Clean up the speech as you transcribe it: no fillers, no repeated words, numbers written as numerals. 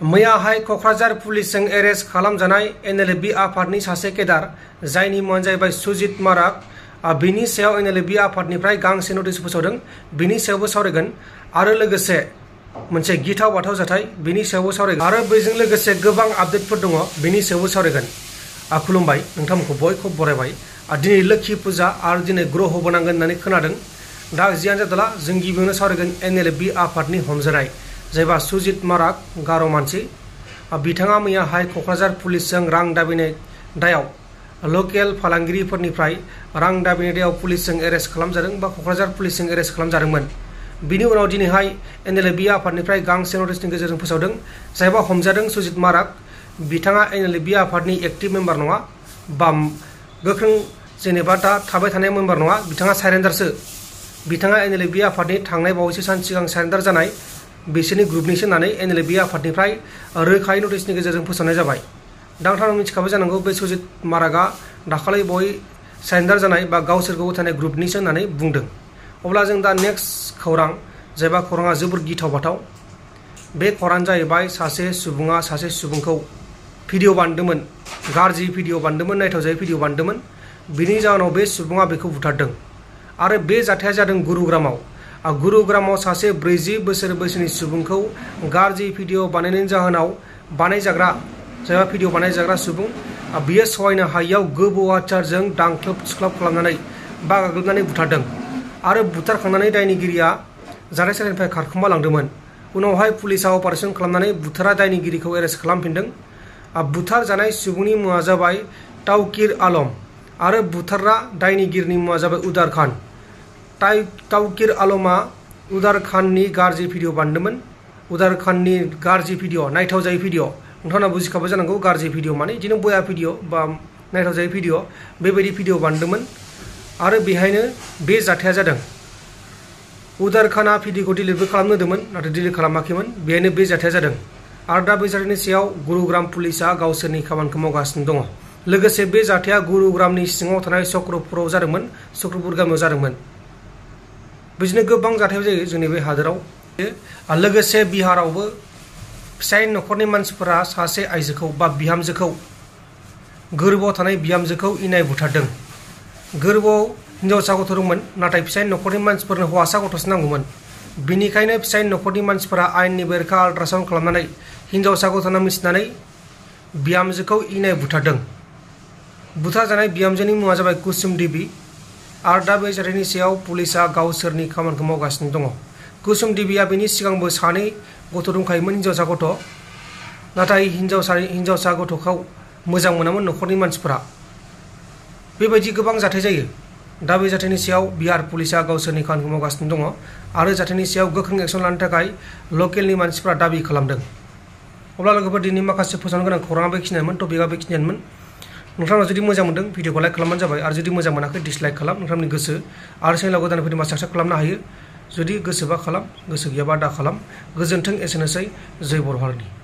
मैयाहाय Kokrajhar पुलिसजों arrest खालामजानाय NLFB आफादनि सासे केडार जायनि मुङानो जाहैबाय सुजित माराग बिनि सायाव NLFB आफादनिफ्राय गांसे नटिस फोसावदों बिनि सायावबो सावरायगोन आरो लोगोसे मोनसे गिथाव बाथाव जाथाय बिनि सायावबो सावरायगोन आरो बेजों लोगोसे गोबां आपडेटफोर दङ बिनि सायावबो सावरायगोन। खुलुमबाय नोंथांमोनखौ बयखौबो बरायबाय। दिनै लोखि फुजा आरो दिनै ग्रह बनांगोन होननानै खोनादों। दा जियानो जादोला जों गिबियावनो सावरायगोन NLFB आफादनि हमजानाय जायबा सुजित माराग गार' मानसि बिथाङा मैयाहाय क'क्राझार पुलिसजों रां दाबिनाय दायाव लकेल फालांगिरिफोरनिफ्राय रां दाबिनाय दायाव पुलिसजों एरेस्ट खालामजादों बा क'क्राझार पुलिसजों एरेस्ट खालामजादोंमोन। बिनि उनाव दिनैहाय NLFB आफादनिफ्राय गांसे नटिसनि गेजेरजों फोसावदों जायबा हमजादों सुजित माराग बिथाङा NLFB आफादनि एक्टिभ मेम्बार नङा बा गोख्रों जेनेबा दा थाबाय थानाय मेम्बार नङा बिथाङा सारेन्डारसो। बिथाङा NLFB आफादनि थांनाय बावैसो सान सिगां सारेन्डार जानाय बिसोरनि ग्रुपनिसो होननानै NLFB आफादनिफ्राय रोखायै नटिसनि गेजेरजों फोसावनाय जाबाय। दा नोंथाङा मिथिखाबाय जानांगौ बे सुजित मारागा दाखालि बय सारेन्डार जानाय बा गावसोरखौ थानाय ग्रुपनिसो होननानै बुंदों। अब्ला जों दा नेक्स्ट खौरां जायबा खौराङा जोबोर गिथाव बाथाव बे खौराङानो जाहैबाय सासे सुबुङा सासे सुबुंखौ भिडिअ बानायदोंमोन गाज्रि भिडिअ बानायदोंमोन नायथावजायै भिडिअ बानायदोंमोन बिनि जाहोनाव बे सुबुङा बेखौ बुथारदों आरो बे जाथाया जादों गुरुग्रामाव सासे 40 बोसोर बैसोनि सुबुंखौ गाज्रि भिडिअ बानायनायनि जाहोनाव बानायजाग्रा जायबा भिडिअ बानायजाग्रा सुबुं बियो सहायनो हायैयाव गोबौ आचारजों दांख्लोब सुख्लाब खालामनानै बा गाग्लोबनानै बुथारदों आरो बुथारखांनानै दायनिगिरिया जाथायसालिनिफ्राय खारखोमा लांदोंमोन। उनावहाय पुलिसा अपारेशन खालामनानै बुथारा दायनिगिरिखौ एरेस्ट खालामफिनदों। बुथार जानाय सुबुंनि मुङा जाबाय ताउकिर आलम आरो बुथारग्रा दायनिगिरिनि मुङा जाबाय उदार खान। ताउकिर आलमा उदार खाननि गाज्रि भिडिअ बानायदोंमोन। उदार खाननि गाज्रि भिडिअ नायथावजायै भिडिअ नोंथाङा बुजिखाबाय जानांगौ गाज्रि भिडिअ माने बिदिनो बया भिडिअ बा नायथावजायै भिडिअ बेबायदि भिडिअ बानायदोंमोन आरो बेहायनो बे जाथाया जादों। उदार खाना भिडिअखौ डिलिटबो खालामनो होदोंमोन नाथाय डिलिट खालामाखैमोन बेहायनो बे जाथाया जादों आरो दा बे जाथायनि सायाव गुरुग्राम पुलिसा गावसोरनि खामानिखौ मावगासिनो दङ। लोगोसे बे जाथाया गुरुग्रामनि सिङाव थानाय चक्रपुराव जादोंमोन चक्रपुर गामियाव जादोंमोन। बिदिनो गोबां जाथाय जायो जोंनि बे हादोराव। लोगोसे बिहारावबो फिसाय न'खरनि मानसिफोरा सासे आइजोखौ बा बिहामजोखौ गोरबोआव थानाय बिहामजोखौ इनाय बुथारदों। गोरबोआव हिनजावसा गथ' दंमोन नाथाय फिसाय न'खरनि मानसिफोरनो हौवासा गथ'सो नांगौमोन। बिनिखायनो फिसाय न'खरनि मानसिफोरा आयेननि बेरेखा आल्ट्रासाउन्ड खालामनानै हिनजावसा गथ'ना मिथिनानै बिहामजोखौ इनाय बुथारदों। बुथारजानाय बिहामजोनि मुङा जाबाय कुसुम देबी आरो दा बे जाथायनि सायाव पुलिसा गावसोरनि खामानिखौ मावगासिनो दङ। कुसुम देबीया बेनि सिगांबो सानै गथ' दंखायोमोन हिनजावसा गथ' नाथाय हिनजावसा गथ'खौ मोजां मोनामोन न'खरनि मानसिफोरा। बेबायदि गोबां जाथाय जायो। दा बे जाथायनि सायाव बिहार पुलिसा गावसोरनि खामानिखौ मावगासिनो दङ आरो जाथायनि सायाव गोख्रों एक्सन लानो थाखाय लकेलनि मानसिफोरा दाबि खालामदों। अब्ला लोगोफोर दिनै माखासे फोसावनो गोनां खौराङा बेखिनियानोमोन टपिकआ बेखिनियानोमोन। नोंथांनाव जुदि मोजां मोनदों भिडिअखौ लाइक खालामबानो जाबाय आरो जुदि मोजां मोनाखै डिसलाइक खालाम नोंथांनि गोसो आरो चेनेलाव गोदान फैदोंबा साबस्क्राइब खालामनो हायो। जुदि गोसोबा खालाम गोसो गैयाबा दा खालाम। गोजोन्थों एसेनोसै जय बर' हारिनि।